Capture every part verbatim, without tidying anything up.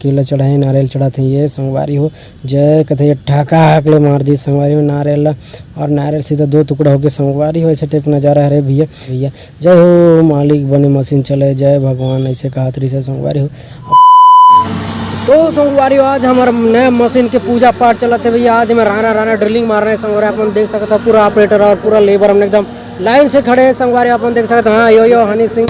केला चढ़ाए, नारियल चढ़ात हे ये संगवारी हो। जय कथे, ये ठाका हाक ले मार दी संगवारी हो नारियल ला, और नारियल सीधा दो टुकड़ा होके संगवारी हो। ऐसे टाइप नजारा हरे भैया। भैया जय हो मालिक, बने मशीन चले, जय भगवान, ऐसे कहत रहिस हे संगवारी हो। तो संगवारी हो, आज हमर नया मशीन के पूजा पाठ चलत हे भैया। आज मैं राना राना ड्रिलिंग मार रहे हैं संगवारी, अपन देख सकत हो पूरा ऑपरेटर और पूरा लेबर हमन एकदम लाइन से खड़े हैं संगवारी, अपन देख सकत हो। हाँ, यो यो हनी सिंह।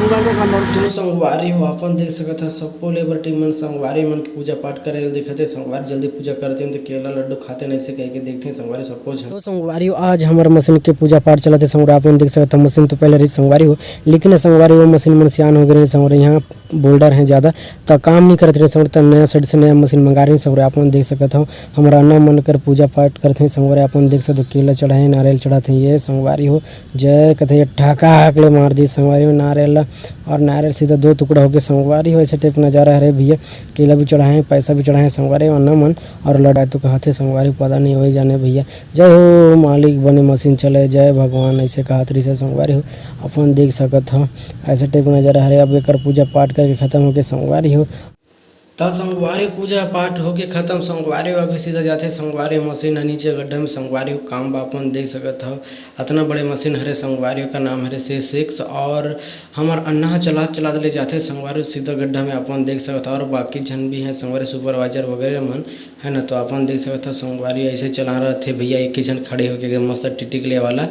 तो संगवारी हो, अपन देख सकत हो सबको लेबर टीम मन संगवारी मन के पूजा पाठ करे ल दिखत हे। संगवारी जल्दी पूजा करते हैं तो केला लड्डू खाते नहीं से कह के देखते हैं संगवारी सबको झन। तो संगवारी हो, आज हमर मशीन के पूजा पाठ चलत हे संगवारी, अपन देख सकत हो मशीन तो पहले रही संगवारी हो, लेकिन संगवारी हो मशीन मन सियान हो गए रहे संगवारी, यहाँ बोल्डर हैं ज़्यादा, त काम नहीं करत रहे संगवारी, त नया सेट से नया मशीन मंगा रहे संगवारी, आप मन देख सकत हो। हमर अन्ना मन कर पूजा पाठ करत हैं संगवारी, आप मन देख सकत हो। केला चढ़ाए, नारियल चढ़ात हे ये संगवारी हो। जय कथे, ये ठाका हाक ले मार दी संगवारी हो नारियल ला, और नारियल सीधा दो टुकड़ा होके संगवारी हो। ऐसे टाइप नजारा हरे भैया। केला भी चढ़ाए, पैसा भी चढ़ाए संगवारी हो अन्ना मन, और लड्डू तो कहत हे संगवारी हो, पता नहीं वही जाने भैया। जय हो मालिक, बने मशीन चले, जय भगवान, ऐसे कहत रहिस हे संगवारी हो। अपन देख सकत हो, ऐसे टाइप के नजारा हरे। अब एकर पूजा पाठ करके खत्म होके संगवारी हो। त संगवारी पूजा पाठ होके खत्म संगवारी हो, अभी सीधा जाथे संगवारी हो मशीन ह नीचे गड्ढा में संगवारी हो। काम बा अपन देख सकत हो, अतना बड़े मशीन हरे संगवारी हो, का नाम हरे से सिक्स, और हमर अन्ना ह चलात चलात ले जाथे संगवारी हो सीधा गड्ढा में, अपन देख सकत हो। और बाकी झन भी हैं संगवारी, सुपरवाइजर वगैरह मन, है ना। तो अपन देख सकत हो संगवारी हो, ऐसे चला रहे थे भैया, एक ही झन खड़े होके एकदम मस्त टिटिक ले वाला।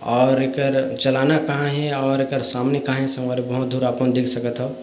और एकर चलाना कहाँ है और एकर सामने कहाँ है संगवारी, बहुत दूर अपन देख सकत हो।